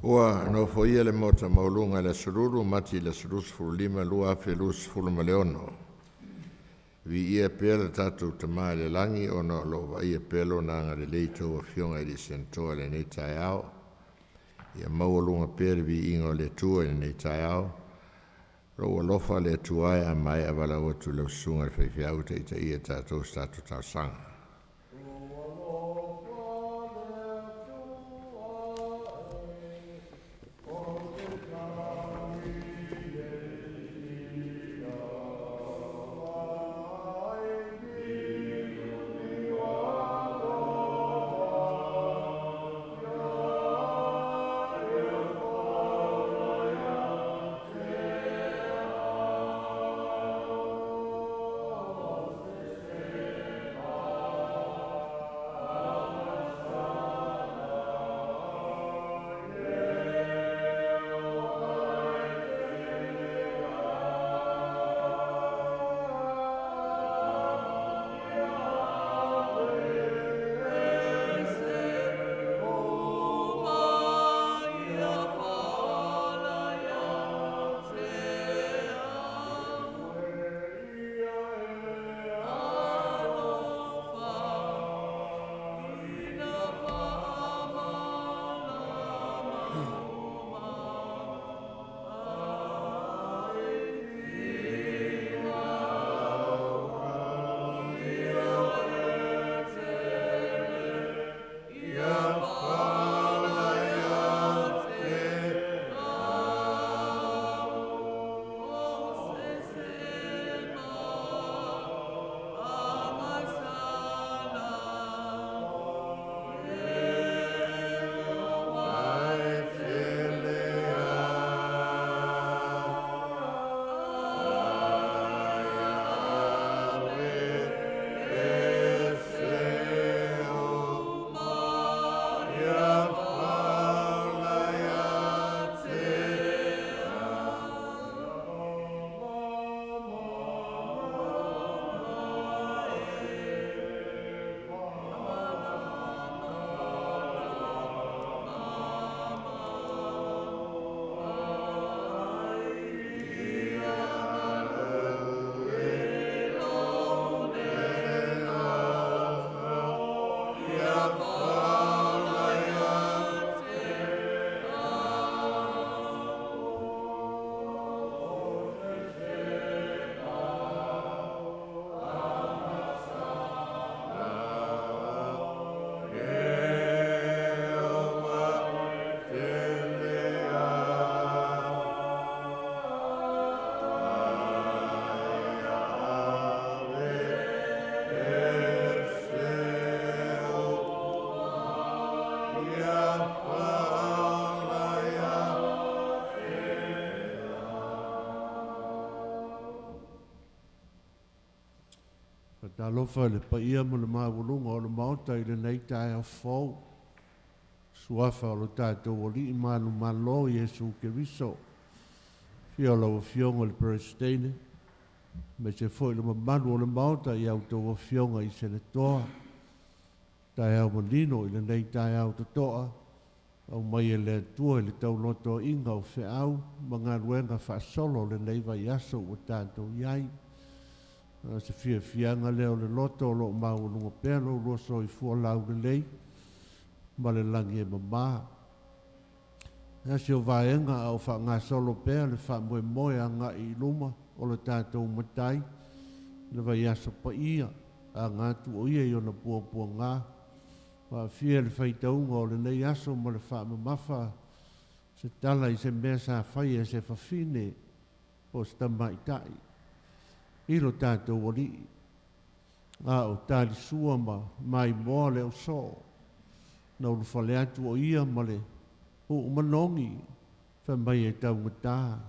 Ua nofoia le Maota maualuga i le aso Lulu, Mati le aso 25 2026. Viia pea le tatou Tama i le lagi ona o lo o vaaia pea Lona agalelei i tou afioga i alii Senatoa i lenei taeao. Ia maualuga pea le viiga o le Atua i lenei taeao. Lou alofa le Atua e, a maea, valaau atu i lau susuga i le faifeau e taitaia tatou i se tatou talosaga. Talofa i le paia ma le maualuga o le Maota i lenei taeao fou, suafa o lo tatou Alii manumalo Iesu Keriso. Afio lau Afioga i le Peresetene, aemaise foi le mamalu o le Maota i a outou afioga i Senatoa. Taeao manino i lenei taeao totoa, aumai e le Atua i le taulotoaina o feau ma galuega faasolo o lenei vaiaso ua tatou i ai. O se fiafiaga lea o le loto o lo o maualuga pea lo ulua soifua laulelei ma le lagi e mama. E asi o vaega a o faagasolo pea le faamoemoe agai i luma o le tatou matai le vaiaso paia aga atu o ia i ona puapuaga. Faafia le faitauga o lenei aso ma le faamamafa se tala i se mea sa faia e se fafine po o se tamaitai i lo tatou alii, a o talisua ma maimoa le ausoo, na ulufale atu o ia ma le uumanogi fai mai e taugata,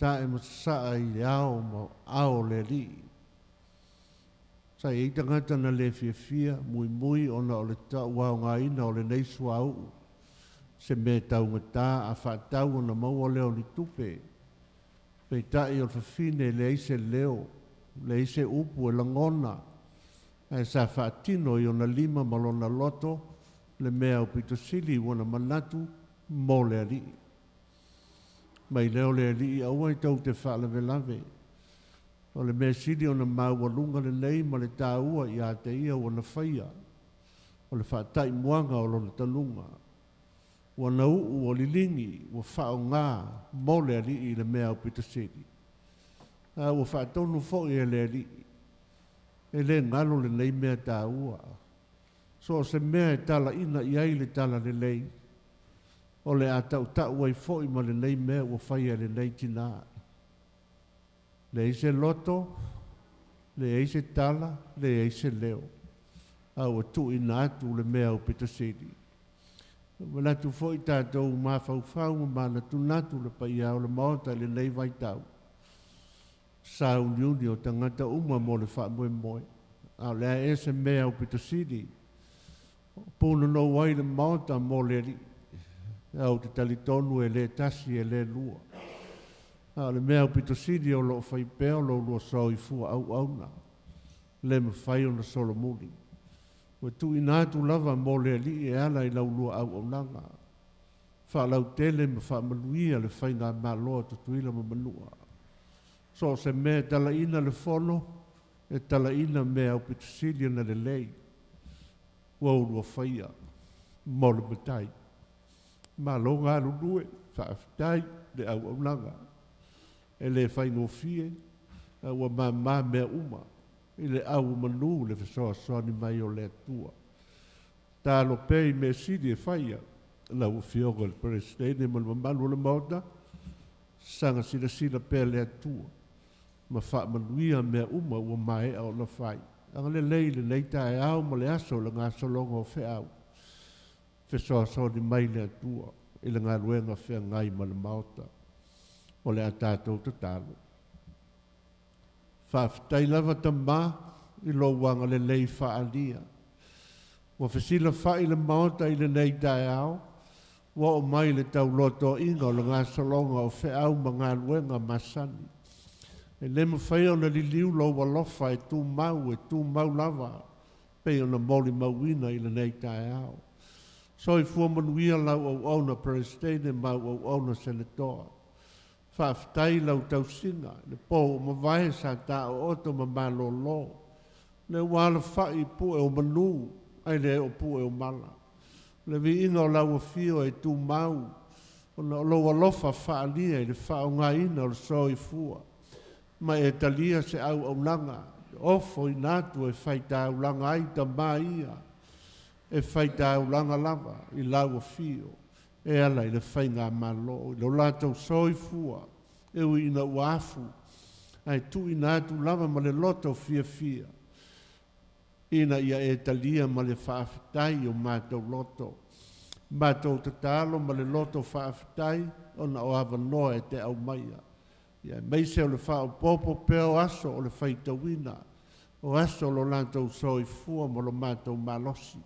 tatae ma sasaa i le ao ma ao o le alii. Sa i ai tagata na le fiafia muimui ona o le tauaogaina o lenei suauu, se mea taugata a faatau ona maua lea o ni tupe. Peitai o le fafine e leai se leo, leai se upu e lagona, ae sa faatino i ona lima ma lona loto le mea aupito sili ua na manatu mo le Alii. Mai lea o le Alii aua e tou te faalavelave. O le mea sili ona maualuga lelei ma le tāua ia te ia ua na faia, o le faataimuaga o lona taluga. Ua na uu o liligi ua faaaogā mo le Alii i le mea aupito sili. A ua faatonu foi e le Alii, e le galo lenei mea tāua. So o se mea e talaina i ai le tala lelei, o le a tautau ai foi ma lenei mea ua faia e lenei tinā. Leai se loto, leai se tala, leai se leo. A ua tuuina atu le mea aupito sili. Manatu foi tatou mafaufau ma manatunatu le paia o le Maota i lenei vaitau. Sauniuni o tagata uma mo le faamoemoe. A o le a ea se mea aupito sili, punonou ai le Maota mo le Alii. Au te talitonu e le tasi e le lua. A o le mea aupito sili o loo fai pea o lo lua soifua auauna. Le mafai ona solomuli. Ua tuuina atu lava mo le Alii e ala i laulua auaunaga. Faalautele ma faamanuia le faigamalo a Tutuila ma Manua. So o se mea e talaina le fono, e talaina mea aupito sili ona lelei. Ua ulua faia mo le matai. Malo galulue, faafetai le auaunaga. E le faigofie, a ua mamā mea uma i le au o manu le fesoasoani mai o le Atua. Talo pea i mea sili e faia, lau Afioga i le Peresetene ma le mamalu o le Maota, saga silasila pea le Atua ma faamanuia mea uma ua maea ona fai. Agalelei lenei taeao ma le aso o le gasologa o feau. Fesoasoani mai le Atua i le galuega feagai ma le Maota. O le a tatou tatalo. Faafetai lava Tamā i lou agalelei faaalia. Ua fesilafai le Maota i lenei taeao, ua oo mai le tauloatoaina o le gasologa o feau ma galuega masani. E le mafai ona liliu lou alofa e tumau lava, pei ona molimauina i lenei taeao. Soifua manuia lau auauna Peresetene ma au auauna Senetoa. Faafetai lau tausiga, le po ua mavae sa taooto ma malōlō. Le ua alafai i pue o manu, ai le o pue o mala. Le viiga o lau afio e tumau, ona o lou alofa faaalia i le faaaogaina o le soifua. Ma e talia se auaunaga, ofoina atu e faitaulaga ai tamā ia, e faitaulaga lava i lau afio, e ala i le faigamalo, i lo latou soifua, e ui ina ua afu, ae tuuina atu lava ma le loto fiafia, ina ia e talia ma le faafetai o matou loto. Matou tatalo ma le loto faafetai, ona o avanoa e te aumaia. Ia aemaise o le faaopoopo pea o aso o le faitauina, o aso o lo latou soifua ma lo matou malosi.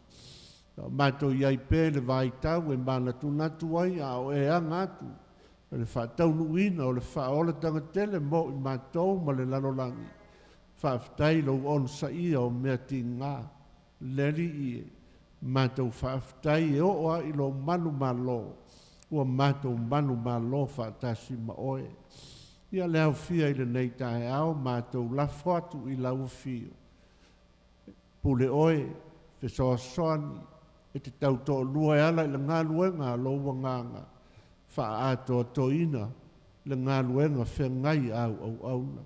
O matou i ai pea i le vaitau e manatunatu ai a o e aga atu, o le faataunuuina o le faaolataga tele mo i matou ma le lalolagi. Faafetai lou onosaia o mea tiga, le Alii e, matou faafetai e oo ai i lou manumalo, ua matou manumalo faatasi ma oe. Ia le aofia i lenei taeao, matou lafo atu i lau afio. Pule oe, fesoasoani, e te tautoalua e ala i le galuega a lou agaga, faaatoatoina le galuega feagai au auauna.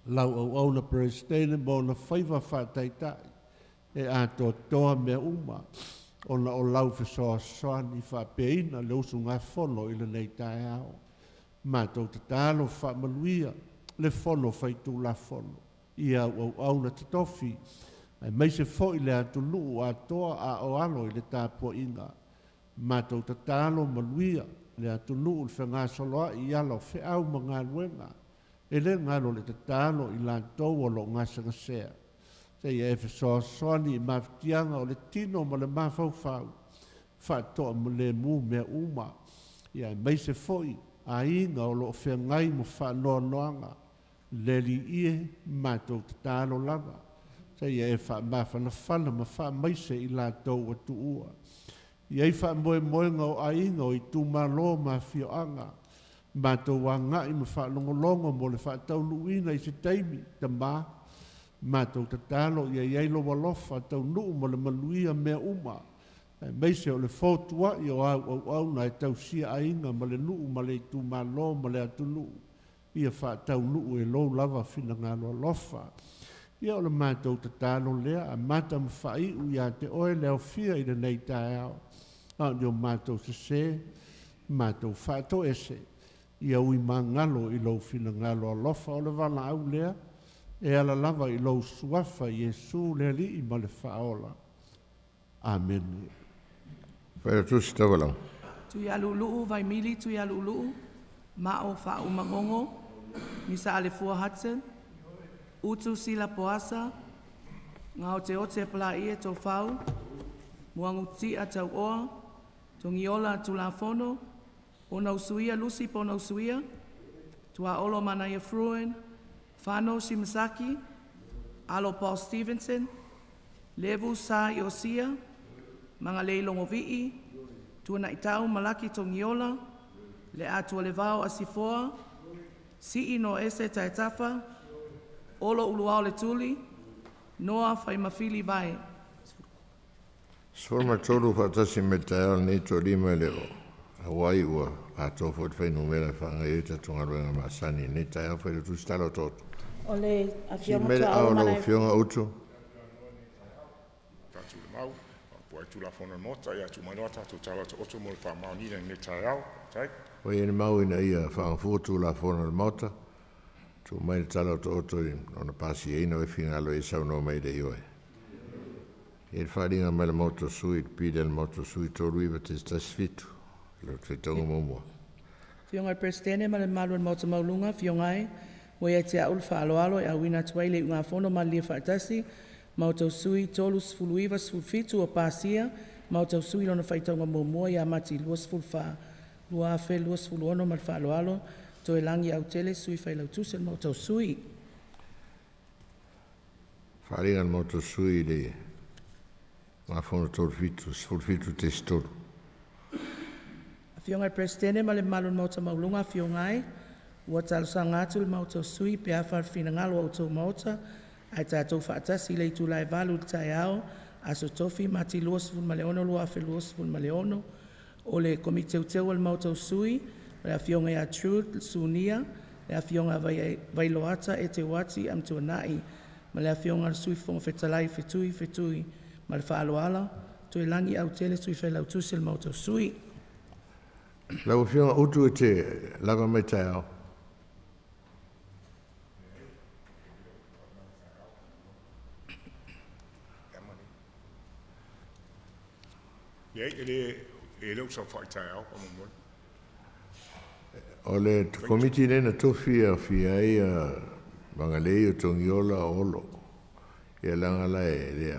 Lau auauna Peresetene ma ona faiva faataitai, e atoatoa mea uma, ona o lau fesoasoani faapeaina le usugafono i lenei taeao. Matou tatalo faamanuia le fono faitulafono i au auauna totofi, aemaise foi le atunuu atoa a o alo i le tapuaiga. Matou tatalo manuia le atunuu i le fegasoloai i ala o feau ma galuega. E le galo le tatalo i latou o loo gasegasea. Seia e fesoasoani i mafatiaga o le tino ma le mafaufau, faatoa ma lemu mea uma. Ia aemaise foi aiga o loo feagai ma faanoanoaga, le Alii e, matou tatalo lava. Seia e faamafanafana ma faamaise i latou ua tuua. I ai faamoemoega o aiga o itumalo ma afioaga, matou agai ma faalogologo mo le faataunuuina i se taimi, Tamā, matou tatalo ia i ai lou alofa taunuu ma le manuia mea uma, aemaise o le fotuai o au auauna e tausia aiga ma le nuu ma le itumalo ma le atunuu, ia faataunuu e lou lava finagalo alofa. Ia o le matou tatalo lea, amata ma faaiu ia te oe le aofia i lenei taeao, a o ni o matou sesē, matou faatoese, ia ui magalo i lou finagalo alofa. O le valaau lea e ala lava i lou suafa Iesu le Alii ma le Faaola. Amene. Failautusi Tauvalaga. Tuialuuluu Vaimili Tuialuuluu, Ma'o Faaumagogo, Misa Alefua Hudson, Utu Sila Poasa, Gaoteote Palaie Tofau, Muagututia Tau'oa, Togiola Tulafono, Ponausuia Lucy Ponausuia, Tuaolo Manaia Fruin, Fano Simasaki, Alo Paul Stevenson, Levu Sa Iosia, Magalei Logovi'i, Tuana'itau Malaki Togiola, Leatualevao Asifoa, Si'i Noese Taetafa, Olo Uluao Letuli, Noa Faimafili Vae. 13 faatasi mai le taeao lenei toalima e le o auai ua atoa foi le fuainumera e faagaioia ai tatou galuega masani i lenei taeao. Failautusi tala o Toto. O le Sii Afioga mai le Tuaolo ao lau Manaia Afioga Utu. Tatou le mau, po ai Tulafono a le Maota, ia tuu mai loa tatou tala taoto mo le faamaoniga i lenei taeao. Faafetai. Ua i ai le mau ina ia faagafua Tulafono a le Maota, tuu mai le tala o Toto i ona pasiaina o e finagalo e saunoa mai le ioe. I le faaaliga mai le Maota o Sui, le pili a le Maota o Sui 39.17, le faitauga muamua. Afioga i le Peresetene ma le mamalu o le Maota Maualuga, Afioga e, ua ia te a'u le faaaloalo e auina atu ai le Iugafono malilie faatasi ma outou sui 39 17 ua pasia ma outou sui i lona faitauga muamua ia Mati 24, 2026. Ma le faaaloalo, Toelagi Autele, Sui Failautusi o le Maota o Sui. Faaaliga a le Maota o Sui i le Tulafono 37 17.3. Afioga i le Peresetene ma le mamalu o le Maota Maualuga, Afioga e, ua talosaga atu le Maota o Sui pe a fa le finagalo o outou Maota ae tatou faatasi i le itula e 8:00 i le taeao, Aso Tofi, Mati 26, 2026. O le Komiti Teuteu o le Maota o Sui, o le Afioga ia Jude Sunia, le Afioga Vailoata Eteuati Amituanai ma le Afioga i le Sui Fofoga Fetalai Fetui Fetui. Ma le faaaloalo, Toelagi Autele, Sui Failautusi o le Maota o Sui. Lau Afioga Utu e te lava mai taeao. Leai, e le e le o saofai taeao faamolemole. O le komiti lea na tofi e aofia ai Magalei o Togiola o Olo. Ia leaga la e le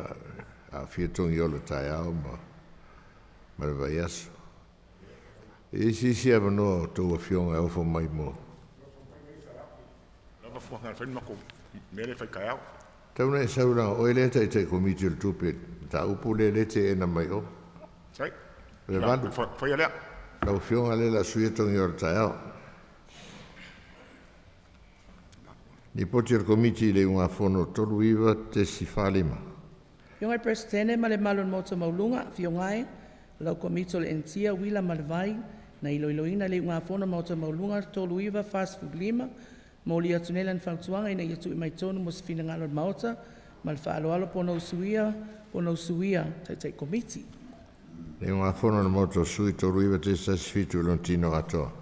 aafia Togiola taeao ma le vaiaso. E i ai isi avanoa o outou afioga e ofo mai mo. Lava fuaga e fai le matou mea lea e fai taeao. Tau na e sau laga o oe lea e taitai komiti o le tupe, mataupu lea lea e teena mai o. Sai. O le valu. Faia lea. Lau Afioga lea o le a suia Togiola taeao. Lipoti a le Komiti i le Iugafono 39.45. Afioga i le Peresetene ma le mamalu o le Maota Maualuga, Afioga e, o lau Komiti o le Enetia, Uila ma le Vai, na iloiloina le Iugafono a Maota Maualuga 39 45, molia atu nei lana fautuaga ina ia tuu mai totonu mo se finagalo o le Maota. Ma le faaaloalo, Ponousuia, Taitai Komiti. Le Iugafono a le Maota o Sui 39.17 i lona tino atoa.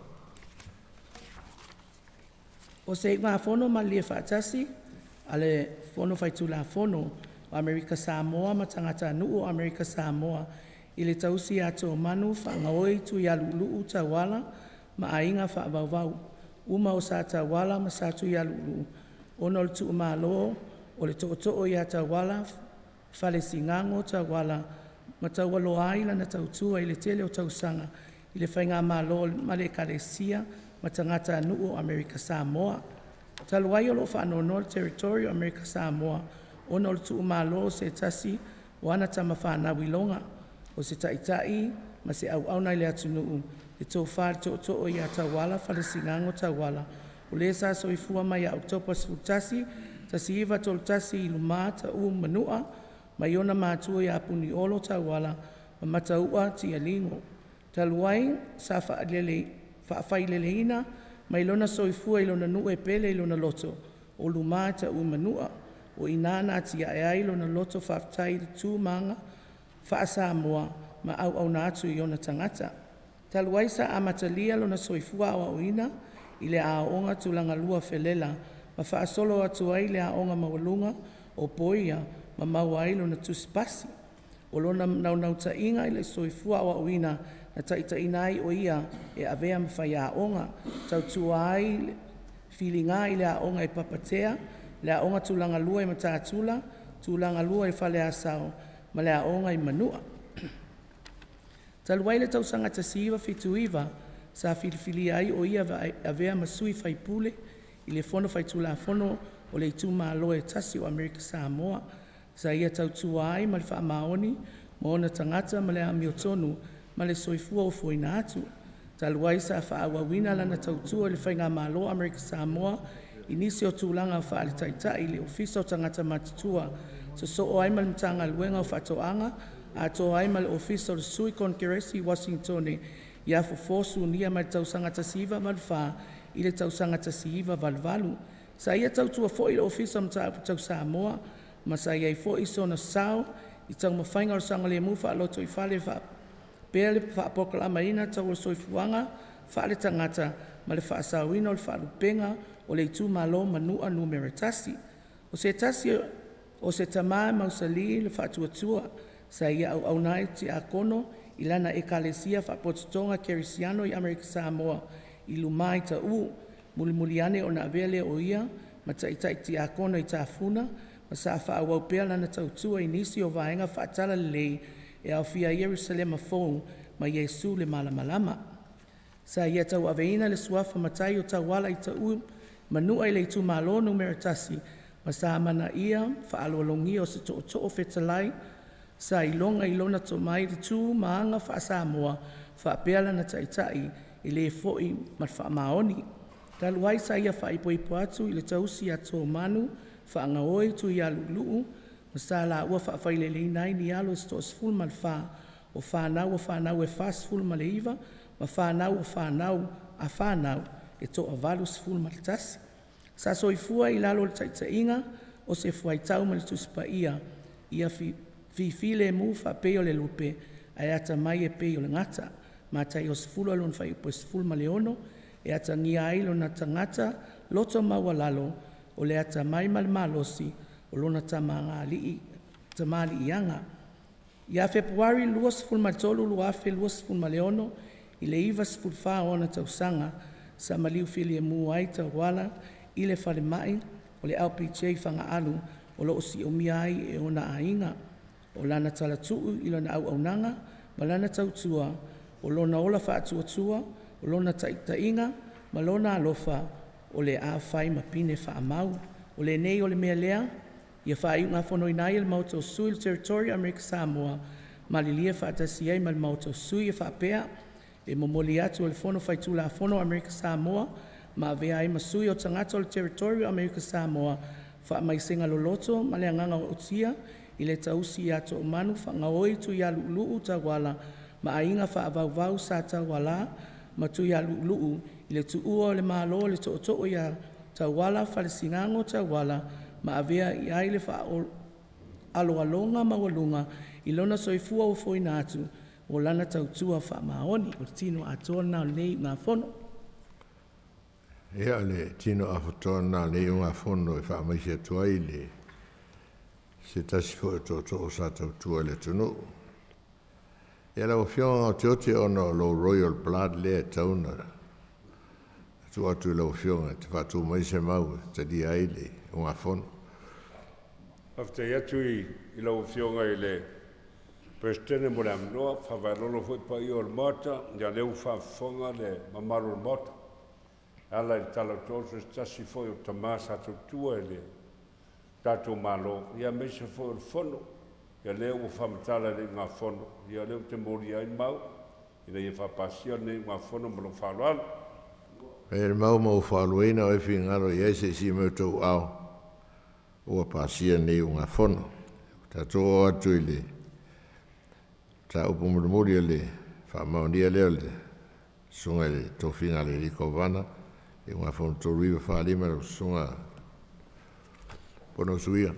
O se iugafono malilie faatasi a le Fono Faitulafono o Amerika Samoa ma Tagatanuu o Amerika Samoa i le tausi ato manu faagaoi Tuialuuluu Tauala ma aiga faavauvau uma o Sa Tauala ma Sa Tuialuuluu ona o le tuumalo o le tootoo ia Tauala Falesigago Tauala ma taualoa ai lana tautua i le tele o tausaga i le Faigamalo ma le Ekalesia ma tagatanuu o Amerika Samoa. Talu ai o loo faanoanoa le Territory o Amerika Samoa ona o le tuumalo o se tasi o ana tama fanau iloga o O se taʻitaʻi ma se auauna i le atunuu le Tofa i le Tootoo ia Tauala Falesigago Tauala, o le sa soifua mai ia Oketopa 11, 1931 i Luma, Taʻu Manua, mai ona matua ia Puniolo Tauala ma Mataua Tialigo. Talu ai sa faafaileleina mai lona soifua i lona nuu e pele i lona loto o Luma Taʻu Manua, o i ina na atiae ai lona loto faafetai i le tu ma aga faa-Samoa ma auauna atu i ona tagata. Talu ai sa amatalia lona soifua aoaoina i le Aoga Tulagalua Felela ma faasolo atu ai le Aoga Maualuga o Poia ma maua ai lona Tusi Pasi. O lona naunautaiga i le soifua aoaoina na taitaiina ai o ia e avea ma faiaoga, tautua ai le filiga i le aoga i Papatea, le Aoga Tulagalua i Matatula, Tulagalua i Faleasao ma le Aoga i Manua. Talu ai le tausaga 1979 sa filifilia ai o ia e avea ma sui faipule i le Fono Faitulafono o le Itumalo e tasi o Amerika Samoa. Sa ia tautua ai ma le faamaoni ma ona tagata ma le amiotonu ma le soifua ofoina atu. Talu ai sa faaauauina lana tautua i le Faigamalo a Amerika Samoa i nisi o tulaga faaletaitai i le Ofisa o Tagata Matutua, sosoo ai ma le Matagaluega o Faatoaga, atoa ai ma le Ofisa o le Sui Konekeresi i Uasinitone ia Fofo Sunia mai le tausaga 1984 i le tausaga 1988. Sa ia tautua foi i le Ofisa o Mataupu Tau Samoa ma sa i ai foi sona sao i taumafaiga o le saogalemu faalotoifale faapea le faapolokalamaina tau o le soifuaga faaletagata ma le faasaoina o le faalupega o le Itumalo Manua Numera 1. O se tasi o se tama mausali le faatuatua sa ia auauna ai i le Tiakono i lana Ekalesia Faapotopotoga Kerisiano i Amerika Samoa i Luma i Taʻu. Mulimuli ane ona avea lea o ia ma Taitai Tiakono i Tafuna ma sa faaauau pea lana tautua i nisi o vaega faatalalelei e aofia ai Ierusalema Fou ma Iesu le Malamalama. Sa ia tauaveina le suafa Matai o Tauala i Taʻu Manua i le Itumalo Numera 1 ma sa amanaia faaaloalogia o se Tootoo Fetalai sa iloga i lona tomai le tu ma aga faa-Samoa faapea lana taitai e le foi ma le faamaoni. Talu ai sa ia faaipoipo atu i le tausi a Tomanu Faagaoi Tuialuuluu ma sa laua faafaileleina ai ni alo se toa-14 o fanau a fanau e 49 ma fanau a fanau a fanau e toa-81. Sa soifua i lalo o le taitaiga o se fuaitau ma le Tusi Paia, “Ia fifilemu faapei o le lupe, ae atamai e pei o le gata.” Mataio 10:16. E atagia ai lona tagata loto maualalo, o le atamai ma le malosi o lona tamaliiaga. Ia Fepuari 23, 2026 i le 94 o ona tausaga, sa maliu filemu ai Tauala i le falemai o le LPJ i Fagaalu o lo o siomia ai e ona aiga. O lana talatuu i lana auaunaga ma lana tautua, o lona ola faatuatua, o lona taitaiga ma lona alofa, o le a fai ma pine faamau. O lenei o le mea lea, ia faaiugafonoina ai e le Maota o Sui o le Territory o Amerika Samoa, malilie faatasi ai ma le Maota o Sui e faapea, E momoli atu e le Fono Faitulafono a Amerika Samoa ma avea ai ma sui o tagata o le Territory o Amerika Samoa, faamaisega loloto ma le agaga ootia i le tausi ia Toomanu Faagaoi Tuialuuluu Tauala ma aiga faavauvau Sa Tauala ma Tuialuuluu i le tuua o le Malo e le Tootoo ia Tauala Falesigago Tauala ma avea i ai le faaaloaloga maualuga i lona soifua ofoina atu o lana tautua faamaoni. O le tino atoa lena o lenei usugafono. Ia, o le tino atoa lena o lenei usugafono e faamaise atu ai le se tasi foi o tootoo sa tautua i le atunuu. Ia, lau Afioga Gaoteote, ona o lou royal blood lea e tatau ona tuu atu i lau Afioga e te faatu mai se mau e talia ai le usugafono. Faafetai atu i lau Afioga i le Peresetene mo le avanoa, faavaelolo foi paia o le Maota, ia lea ua faafofoga le mamalu o le Maota e ala i le tala o se tasi foi o tama sa tautua i le tatou Malo, ia aemaise foi o le Fono. Ia lea ua faamatala i le iugafono, ia lea ou te molia ai mau, ina ia faapasia lenei iugafono ma lou faaaloalo. E le mau ma ua faaluaina o e fingalo i ai se isi mai o tou ao, ua pasia lenei iugafono. Tatou oo atu i le mataupu mulimuli o le faamaonia lea o le susuga i le tofiga a le alii Kovana, iugafono 3945 lau susuga Fonousu.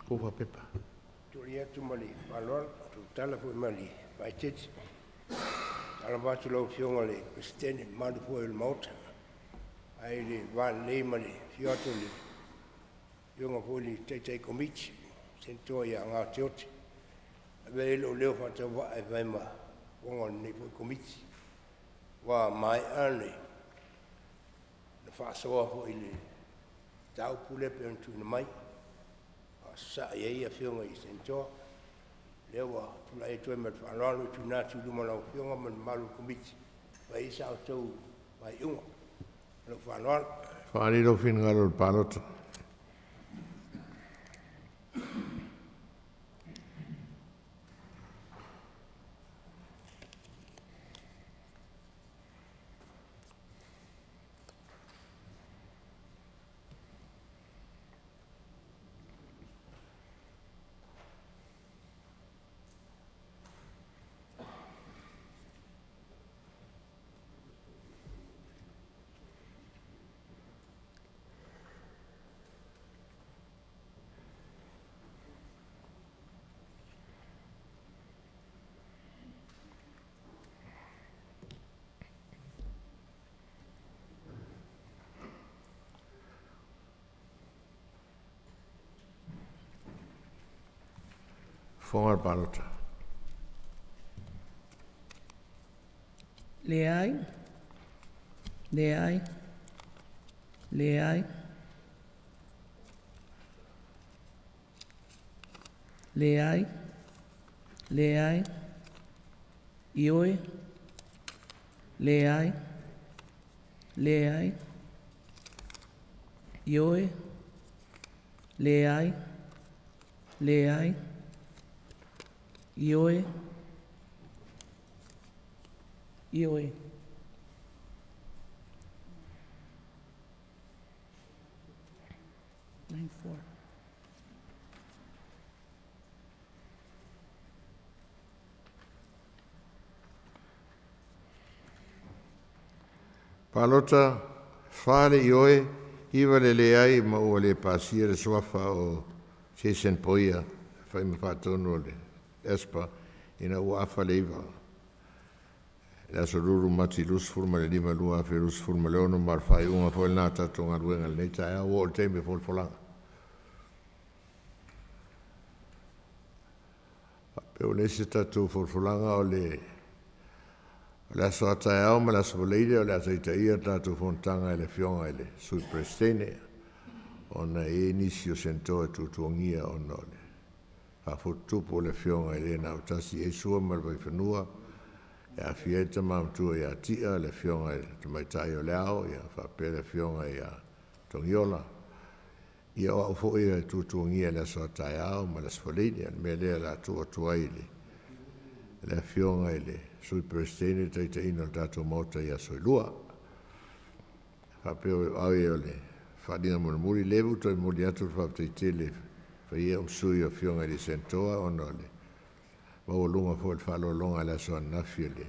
Kufa pepa. Tuli atu ma le faaaloalo, tautala foi ma le faaeteete. Talava atu lau Afioga i le Peresetene, mamalu foi o le Maota, ae le va lelei ma le afio atu o le Afioga foi i le Taitai Komiti, Senatoa ia Gaoteote. Avea ia lou leo faatauvaa e fai ma fofoga o lenei foi Komiti. Ua maea le faasoa foi i le mataupu lea pei ona tuuina mai, faasasaa i ai Afioga i Senatoa. Lea ua tulai atu ai ma le faaaloalo e tuuina atu i luma o lau Afioga ma le mamalu o le Komiti, fai ai sa outou faaiuga. Lou faaaloalo. Faaali lou finagalo i le palota. Fofoga o le palota. Leai, leai, leai, leai, leai, ioe, leai, leai, ioe, leai, leai, ioe, ioe. 9-4. Palota 4 le ioe, 9 le leai ma ua le pasia le suafa o Jason Poia fai ma faatonu o le ESPA ina ua afa le 9. Le aso 2 Mati 25 2026 ma le faaiuga foi lena tatou galuega i lenei taeao ua oo i le taimi o folafolaga. Faapea ua leai se tatou folafolaga o le aso a taeao ma le aso Faraile o le a taitaia le tatou fonotaga e le Afioga i le Sui Peresetene, ona e i ai nisi o senatoa e tuatuagia ona o le faafotutupu o le Afioga i le na autasi i ai Sua ma le Vaifanua, e aafia ai le tama matua ia Tia, le Afioga i le Tamaitai o le Ao, ia faapea le Afioga ia Togiola. Ia o au foi e tuatuagia i le aso a taeao ma le aso Faraile. O le mea lea o le a tuu atu ai i le Afioga i le Sui Peresetene le taitaiina o le tatou Maota i aso e lua. Faapea o au ia o le faaaliga mulimuli, lea ua toe momoli atu le faafetai tele fai ia sui o Afioga i le Senatoa ona o le maualuga foi o le faaaloaloga i le aso ananafi o le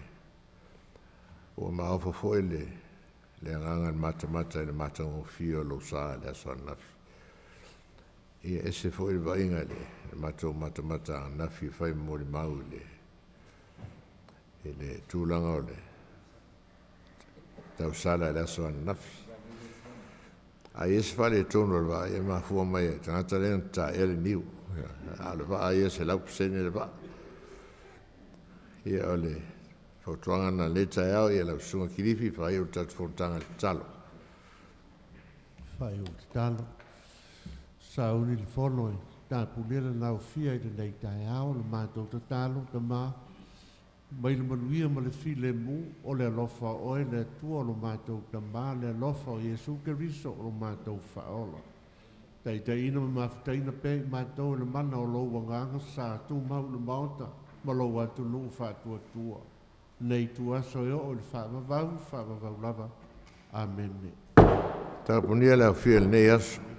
ua maofa foi le agaga le matamata i le matagofie o lou sa i le aso ananafi. Ia ese foi le vaaiga i le matou matamata ananafi e fai ma molimau i le tulaga o le tausala i le aso ananafi. A ia se faaletonu o le vaa, ia mafua mai e tagata lea na taea le niu. A o le vaa ia 100% le vaa. Ia o le fautuaga na lenei taeao, ia lau susuga Kilifi, faaiu le tatou fonotaga i le tatalo. Faaiu le tatalo. Sauni le fono e tapulia le naofia i lenei taeao, le matou tatalo, tama, mai le manuia ma le filemu o le alofa o oe le Atua o lo matou tama, le alofa o Iesu Keriso o lo matou faaola. Taitaiina ma mafutaina pea i matou e le mana o lou agaga sa tumau i le Maota ma lou atunuu faatuatua. Nei tuaso e oo i le faavavau, faavavau lava. Amene. Tapunia le aufia i lenei aso.